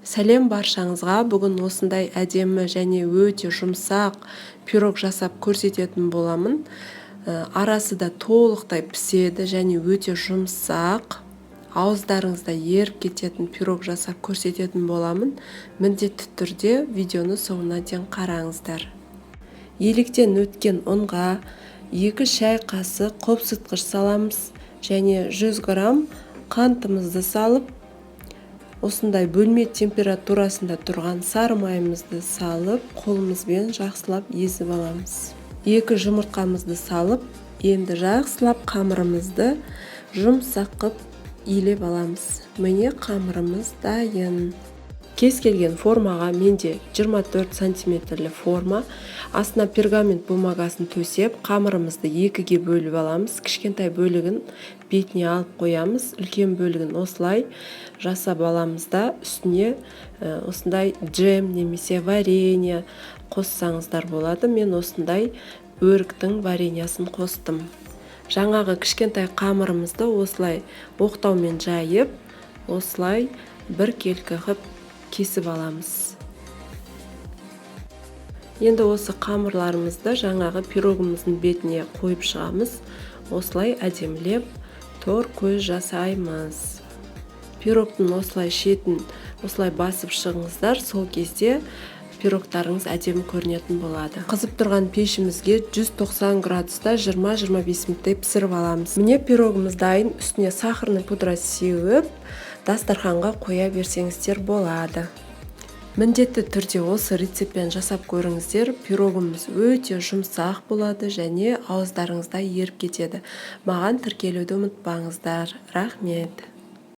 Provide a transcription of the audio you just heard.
Сәлем баршаңызға! Бүгін осындай әдемі және өте жұмсақ пирог жасап көрсететін боламын. Арасы да толықтай піседі және өте жұмсақ, ауыздарыңызда еріп кететін пирог жасап көрсететін боламын. Міндетті түрде видеоны соңына дейін қараңыздар. Електен өткен ұнға 2 шай қасық қопсытқыш саламыз және 100 грамм қантымызды салып, осындай бөлме температурасында тұрған сары майымызды салып, қолымызбен жақсылап езіп аламыз. 2 жұмыртқамызды салып, енді жақсылап қамырымызды жұмсақ қып илеп аламыз. Міне, қамырымыз дайын. Кез келген формаға, менде 24 сантиметрлі форма, астына пергамент бумагасын төсеп, қамырымызды екіге бөліп аламыз. Кішкентай бөлігін бетіне алып қоямыз, үлкен бөлігін осылай жасап аламыз да, үстіне осындай джем немесе варенье қоссаңыздар болады. Мен осындай өріктің вареньясын қостым. Жаңағы кішкентай қамырымызды осылай оқтаумен жайып, осылай біркелкі қылып кесіп аламыз. Енді осы қамырларымызды жаңағы пирогымыздың бетіне қойып шығамыз. Осылай әдемілеп тор көз жасаймыз. Пирогтың осылай шетін осылай басып шығыңыздар, сол кезде пирогтарыңыз әдемі көрінетін болады. Қызып тұрған пешімізге 190 градуста 20-25 минуттай пісіріп аламыз. Міне, пирогымыз дайын. Үстіне сахарный пудра сеуіп, дастарханға қоя берсеңіздер болады. Міндетті түрде осы рецептпен жасап көріңіздер. Пирогымыз өте жұмсақ болады және ауыздарыңызда еріп кетеді. Маған тіркелуді ұмытпаңыздар. Рахмет!